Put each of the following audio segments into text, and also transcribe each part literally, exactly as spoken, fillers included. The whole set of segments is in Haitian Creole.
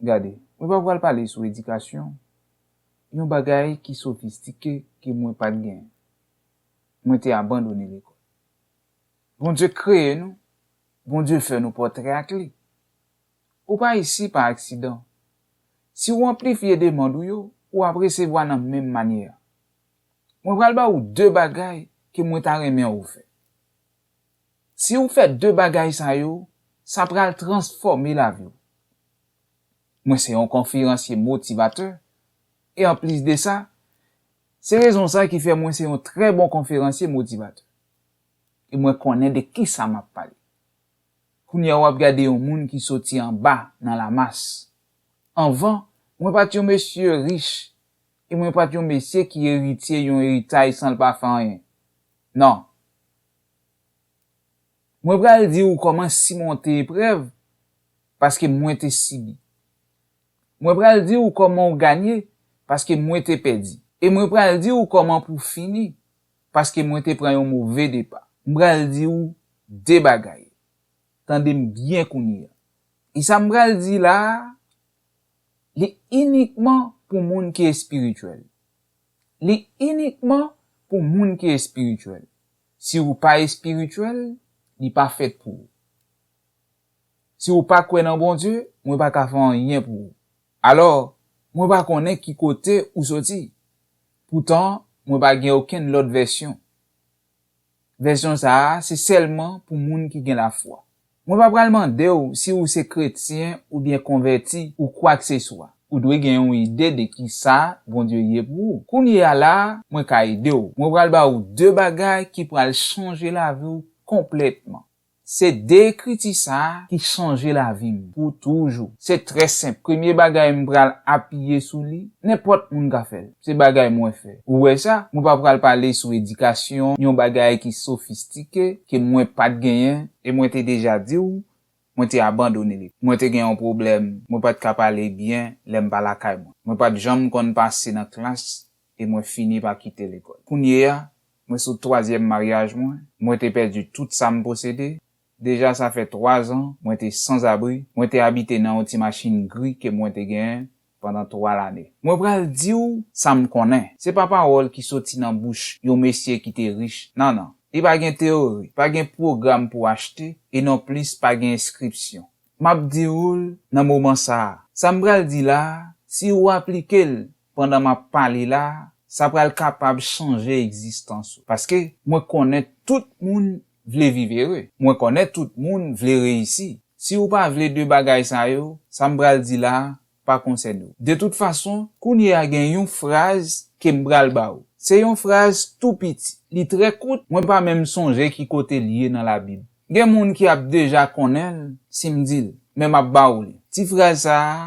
Gade, mwen pa pral pale sou edikasyon, yon bagay ki sofistike ke mwen pa t genyen. Mwen te abandone lekòl. Bondye kreye nou, Bondye fè nou pòtrè ak li. Ou pa isi pa aksidan. Si w anplifye demann ou yo, w ap resevwa nan menm manyè a. Mwen pral ba ou de bagay ke mwen ta renmen ou fè. Si w fè de bagay sa yo, sa pral transfòme lavi w. Mwen se yon konferansye motivatè, e anplis de sa, se rezon sa ki fè mwen se yon trè bon konferansye motivatè. E mwen konnen de kisa m ap pale. Kounye a w ap gade yon moun ki soti anba nan lamas. Anvan, mwen pa t yon mesye rich, e mwen pa t yon mesye ki eritye yon eritaj san l pa fè anyen. Non. Mwen pral di ou kòman simonte eprèv paske mwen te sibi. Mwen pral di ou kòman w ganye paske mwen te pèdi. E mwen pral di ou kòman pou w fini paske mwen te pran yon move depa. M pral di ou de bagay. Tande m byen kounye a. E sa m pral di la a, li inikman pou moun ki espirityèl. Li inikman pou moun ki espirityèl. Si ou pa espirityèl, li pa fèt pou ou. Si ou pa kwè nan Bondye, mwen pa ka fè anyen pou ou. Alò, mwen pa konnen ki kote ou soti. Poutan, mwen pa gen okenn lòt vèsyon. Vèsyon sa a, se sèlman pou moun ki gen lafwa. Mwen pa pral mande w si ou se kretyen oubyen konvèti ou kwakseswa. Ou dwe gen yon ide de kisa Bondye ye pou ou. Kounye a la, mwen ka ede w. Mwen pral ba ou de bagay ki pral chanje lavi w konplètman. Se de ekriti sa a ki chanje lavi m pou toujou. Se trè senp. Premye bagay m pral apiye sou li, nenpòt moun ka fè l. Se bagay mwen fè. Ou wè sa? Mwen pa pral pale sou edikasyon, yon bagay ki sofistike, ke mwen pa t genyen, e mwen te deja di w, mwen te abandone li. Mwen te gen yon pwoblèm, mwen pa t ka pale byen lè m pa lakay mwen. Mwen pa t janm konn pase nan klas, e mwen fini pa kite lekòl. Kounye a, mwen sou twazyèm maryaj mwen, mwen te pèdi tout sa m posede. Deja sa fè twa zan, mwen te sanzabri, mwen te abite nan yon ti machin gri ke mwen te genyen pandan twa lane. Mwen pral di w sa m konnen. Se pa pawòl ki soti nan bouch yon mesye ki te rich. Non, non. Li pa gen teyori, pa gen pwogram pou achte, e nonplis pa gen enskripsyon. M ap di w l nan moman sa a. Sa m pral di la a, si w aplike l pandan m ap pale la a, sa pral kapab chanje egzistans ou. Paske mwen konnen tout moun vle viv ere. Mwen konnen tout moun vle reyisi. Si w pa vle de bagay sa yo, sa m pral di la a pa konsène w. De tout fason, kounye a gen yon fraz ke m pral ba w. Se yon fraz tou piti. Li trè kout, mwen pa menm sonje ki kote l ye nan Labib. Gen moun ki ap deja konnen l si m di l, men m ap ba w li. Ti fraz sa a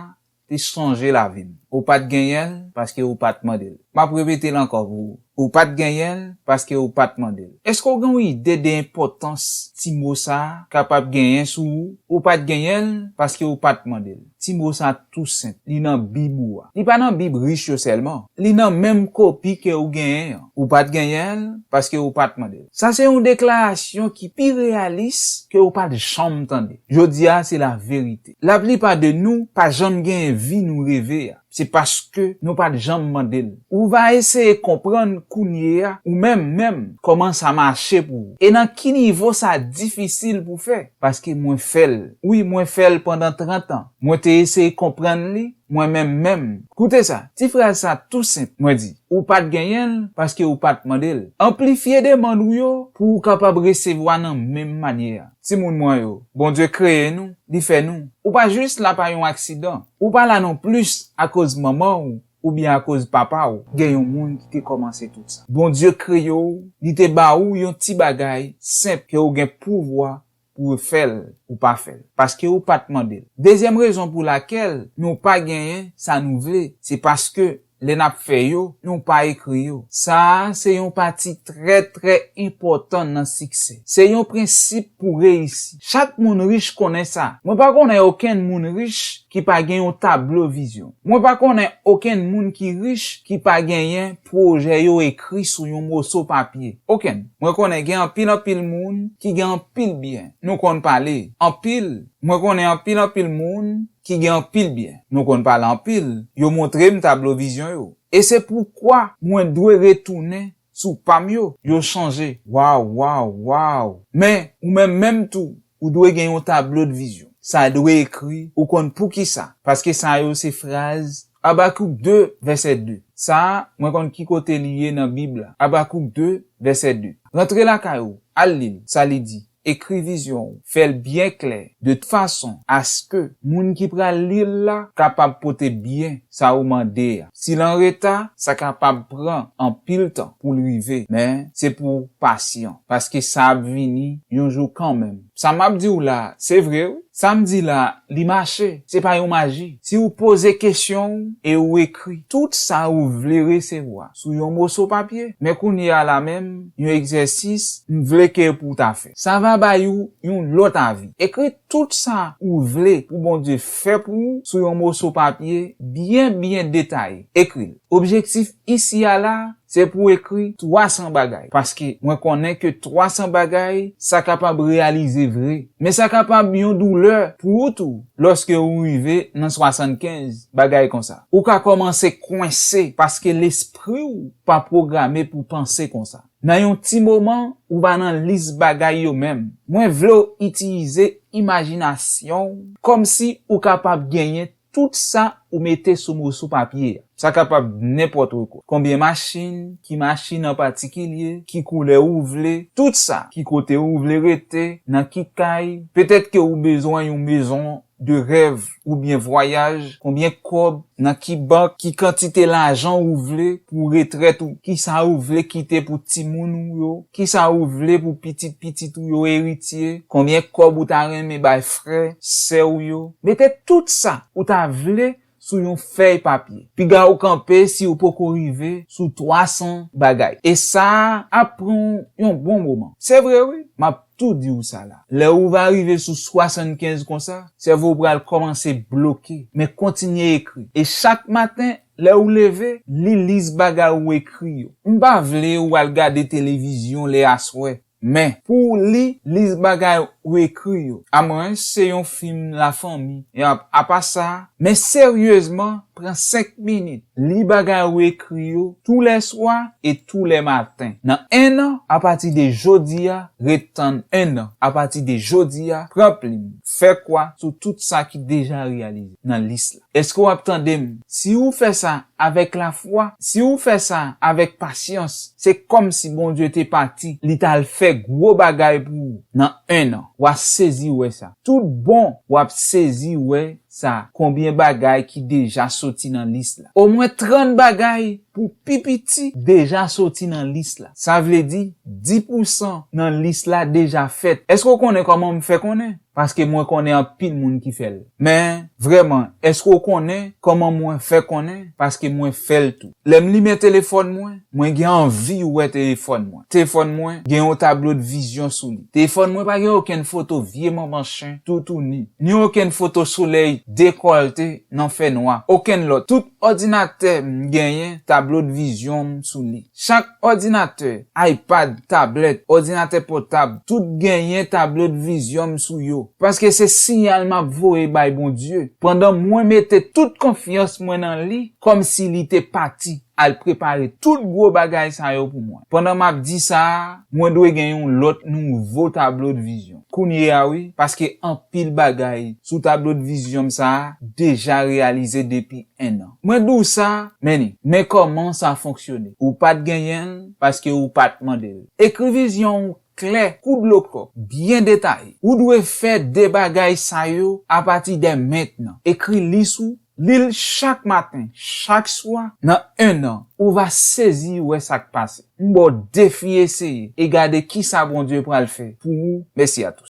te chanje lavi m. Ou pa t genyen l paske ou pa t mande l. M ap repete l ankò pou ou. Ou pa t genyen l paske ou pa t mande l. Èske w gen yon ide de enpòtans ti mo sa a kapab genyen sou ou? Ou pa t genyen l paske ou pa t mande l. Ti mo sa a tou senp. Li nan Bib ou a. Li pa nan Bib rich yo sèlman. Li nan menm kopi ke ou genyen an. Ou pa t genyen l paske ou pa t mande l. Sa se yon deklarasyon ki pi reyalis ke ou pa t janm tande. Jodi a, se laverite. Laplipa de nou pa janm genyen vi nou reve a. Se paske nou pa t janm mande l. Ou va eseye konprann kounye a, ou menm menm, kòman sa mache pou ou. E nan ki nivo sa difisil pou fè. Paske mwen fè l. Wi, mwen fè l pandan trant an. Mwen te eseye konprann li, mwen menm menm. Koute sa, ti fraz sa tou senp. Mwen di, ou pa t genyen l paske ou pa t mande l. Anplifye demann ou yo pou ou kapab resevwa nan menm manyè a. Timoun mwen yo, Bondye kreye nou, li fè nou. Ou pa jis la pa yon aksidan. Ou pa la non plis akoz manman w oubyen akoz papa w. Gen yon moun ki te kòmanse tout sa. Bondye kreye w, li te ba ou yon ti bagay senp ke ou gen pouvwa pou w fè l, ou pa fè l. Paske ou pa t mande l. Dezyèm rezon pou lakèl nou pa genyen sa nou vle, se paske lè n ap fè yo, nou pa ekri yo. Sa a se yon pati trè, trè enpòtan nan siksè. Se yon prensip pou reyisi. Chak moun rich konnen sa. Mwen pa konnen okenn moun rich ki pa gen yon tablo vizyon. Mwen pa konnen okenn moun ki rich ki pa genyen pwojè yo ekri sou yon moso papye. Okenn. Mwen konnen gen anpil, anpil moun ki gen anpil byen. Nou konn pale. Anpil. Mwen konnen anpil, anpil moun ki gen anpil byen. Nou konn pale anpil. Yo montre m tablo vizyon yo. E se poukwa mwen dwe retounen sou pa m yo. Yo chanje. Waw, waw, waw. Men, ou menm menm tou, ou dwe gen yon tablo de vizyon. Sa dwe ekri, ou konn poukisa. Paske sa yo se fraz Abakouk de, vèsè de. Sa a, mwen konn ki kote li ye nan Bib la. Abakouk de, vèsè de. Rantre lakay ou, al li l, sa li di. Ekri vizyon ou, fè l byen klè, de tout fason, aske moun ki pral li l la kapab pote byen sa ou mande a. Si l an reta, sa kapab pran anpil tan pou l rive, men se pou w pasyan, paske sa ap vini yon jou kanmenm. Sa m ap di w la, se vre wi. Sa m di la, li mache, se pa yon maji. Si w poze kesyon w e w ekri tout sa ou vle resevwa sou yon moso papye, men kounye a la menm, yon egzèsis m vle ke pou w ta fè. Sa va bay ou yon lòt avi. Ekri tout sa ou vle pou Bondye fè pou ou sou yon moso papye byen, byen detaye. Ekri l. Objektif isi a la, se pou w ekri twa san bagay, paske mwen konnen ke twa san bagay, sa kapab reyalize vre, men sa kapab yon doulè pou ou tou lòske ou rive nan swasannkenz bagay konsa. Ou ka kòmanse kwense paske lespri w pa pwograme pou panse konsa. Nan yon ti moman, ou pa nan lis bagay yo menm. Mwen vle w itilize imajinasyon w kòmsi ou kapab genyen tout sa ou mete sou moso papye a. Sa kapab nenpòt rekò. Konbyen machin, ki machin an patikilye, ki koulè ou vle, tout sa, ki kote ou vle rete, nan ki kay. Petèt ke ou bezwen yon mezon de rèv oubyen vwayaj, konbyen kòb, nan ki bank, ki kantite lajan ou vle pou retrèt ou, kisa ou vle kite pou timoun ou yo, kisa ou vle pou pitit pitit ou yo eritye, konbyen kòb ou ta renmen bay frè, sè ou yo. Mete tout sa ou ta vle sou yon fèy papye. Piga ou kanpe si ou poko rive sou twa san bagay. E sa ap pran yon bon moman. Se vre wi, m ap tou di w sa la. Lè ou va rive sou swasannkenz konsa, sèvo w pral kòmanse bloke. Men kontinye ekri. E chak maten, lè ou leve, li lis bagay ou ekri yo. M pa vle ou al gade televizyon lè aswè. Men, pou w li lis bagay ou ekri yo. Amwens se yon fim lafanmi. E ap, apa sa, men seryezman, pran senk minit. Li bagay ou ekri yo toulèswa e toulèmaten. Nan en an, apati de jodi a, ret tann en an. Apati de jodi a, pran plim, fè kwa sou tout sa ki deja reyalize nan lis la. Èske w ap tande m? Si ou fè sa avèk lafwa, si ou fè sa avèk pasyans, se kòmsi Bondye te pati, li t al fè gwo bagay pou ou nan en an. W a sezi wè sa. Tout bon, w ap sezi wè sa. Konbyen bagay ki deja soti nan lis la? Omwen trant bagay pou pi piti deja soti nan lis la. Sa vle di, dis pousan nan lis la deja fèt. Èske w konnen kòman m fè konnen? Paske mwen konnen anpil moun ki fè l. Men, vrèman, èske w konnen kòman mwen fè konnen? Paske mwen fè l tou. Lè m limen telefòn mwen, mwen gen anvi wè telefòn mwen. Telefòn mwen gen yon tablo de vizyon sou li. Telefòn mwen pa gen okenn foto vye manman chen toutouni, ni okenn foto solèy dekòlte nan fènwa, okenn lòt. Tout òdinatè m genyen tablo de vizyon m sou li. Chak òdinatè, iPad, tablèt, òdinatè pòtab, tout genyen tablo de vizyon m sou yo. Paske se siyal m ap voye bay Bondye. Pandan mwen mete tout konfyans mwen nan li, kòmsi li te pati al prepare tout gwo bagay sa yo pou mwen. Pandan m ap di sa a, mwen dwe gen yon lòt nouvo tablo de vizyon. Kounye a wi, paske anpil bagay sou tablo de vizyon m sa a deja reyalize depi en an. Mwen di w sa, men ni, men kòman sa fonksyone. Ou pa t genyen l paske ou pa t mande l. Ekri vizyon w klè kou dlo kòk, byen detaye. Ou dwe fè de bagay sa yo apati de mentnan. Ekri lis ou, li l chak maten, chak swa, nan en an, ou va sezi wè sa k pase. M ba w defi eseye e gade kisa Bondye pral fè pou ou. Mèsi a tous.